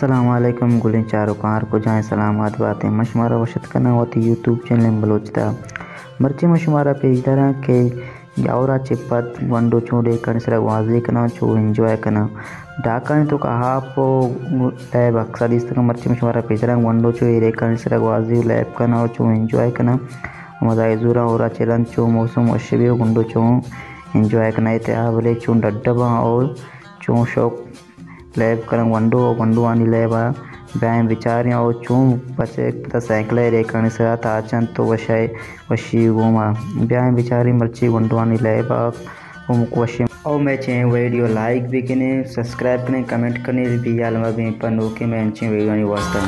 السلام علیکم گلیں چاروکاں، ہر کجائیں سلامت باتیں۔ من شمارا وش اتک کناں وتی یوٹیوب چینل بلوچ تا۔ مرچی من شمارا پیش داراں کہ یاورا چہ پد گونڈو چوں ریکانی سرا گوازی کناں، چوں انجوائے کناں۔ ڈاکانی توکا آپ و لیب اکثر دیستگ، مرچی من شمارا پیش داراں گونڈو چوں اے ریکانی سرا گوازی و لیب کناں و چوں انجوائے کناں۔ مزاحی زوراں ہورا چہ رند چوں موسم وش بی و گونڈو چوں انجوائے کناں، اے تہا بلے چوں ڈڈ باں و چوں شوق لیب کناں گونڈو و گونڈوانی لیبا۔ بیائیں بچاریں او چون بچک پدا سائیکل ء ریکانی سرا تاچنت تو وشے وشی گوما۔ بیائیں بچاریں مرچی گونڈوانی لیبا کمک وشی۔ او مئے چیں ویڈیو لائک بکنیں، سبسکرائب کنیں، کمنٹ کنیں، بی عالم بیں پنوکیں مئے انچیں ویڈیوانی واسطہ۔